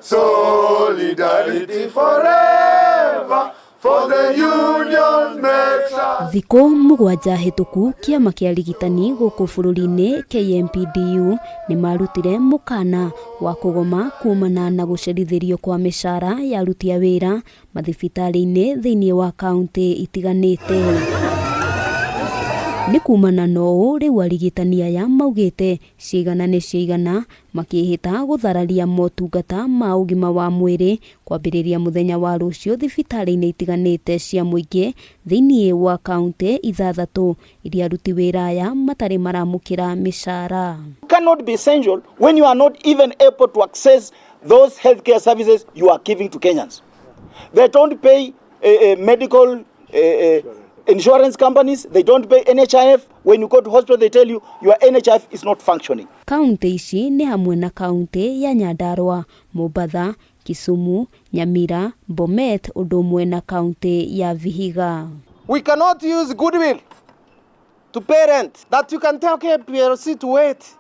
Solidarity forever, for the union makes us. Thikũ 7 hĩtũku kĩama kĩa arigitani gũkũ bũrũri-inĩ KMPDU nĩ marutire mũkana wa kũgoma kumana na gũcerithĩrio kwa mĩcara ya aruti a wĩra mathibitarĩ-inĩ thĩinĩ wa kaũntĩ itiganĩte. Nĩ kumana na ũũ rĩu arigitani aya maugĩte cigana nĩ cigana makĩhĩta gũthararia motungata ma ũgima wa mwĩrĩ kwambĩrĩria mũthenya wa rũciũ thibitarĩ-inĩ itiganĩte cia mũingĩ thĩinĩ wa kaũntĩ 6 iria aruti wĩra aya matarĩ maramũkĩra mĩcara. Cannot be essential when you are not even able to access those healthcare services you are giving to Kenyans. They don't pay medical insurance companies, they don't pay NHIF. When you go to hospital, they tell you your NHIF is not functioning. Kaunti ici nĩ hamwe na kaunti ya Nyandarua, Mombatha, Kisumu, Nyamira, Bomet ũndũ ũmwe na kaunti ya Vihiga. We cannot use goodwill to pay rent. That you can tell KPLC to wait.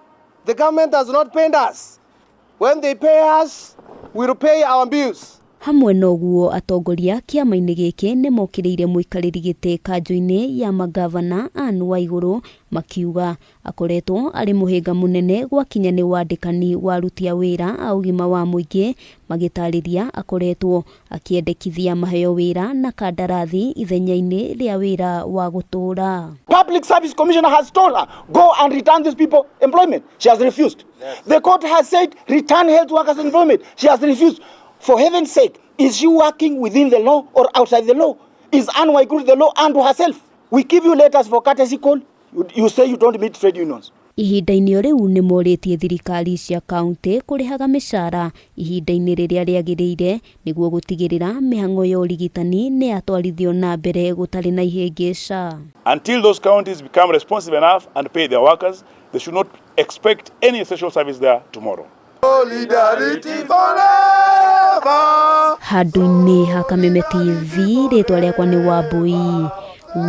The government has not paid us. When they pay us, we will pay our bills. Hamwe na ũguo atongoria kĩama-inĩ gĩkĩ nĩ mokĩrĩire mũikarĩri gĩtĩ kanjũ-inĩ ya magavana Anne Waigũrũ makiuga akoretwo arĩ mũhĩnga mũnene gwakinya nĩ wandĩkani wa aruti a wĩra a ũgima wa mũingĩ magĩtarĩria akoretwo akĩendekithia maheo wĩra na kandarathi ithenya-inĩ rĩa wĩra wa gũtũũra. Public Service Commissioner has told her, go and return these people employment. She has refused. The court has said, return health workers employment. She has refused. For heaven's sake, is she working within the law or outside the law? Is Anne Waiguru the law unto herself? We give you letters for courtesy call. You say you don't meet trade unions. Ihinda-inĩ o rĩu nĩ morĩtie thirikari cia kaunti kũrĩhaga mĩcara ihinda-inĩ rĩrĩa rĩagĩrĩire nĩguo gũtigĩrĩra mĩhang'o ya ũrigitani nĩ yatwarithio na mbere gũtarĩ na ihĩngĩca. Until those counties become responsive enough and pay their workers, they should not expect any essential service there tomorrow. Solidarity forever. Handũ-inĩ ha Kameme TV, rĩtwa rĩakwa nĩ Wambui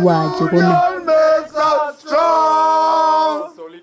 wa Njũgũna. Union makes us strong.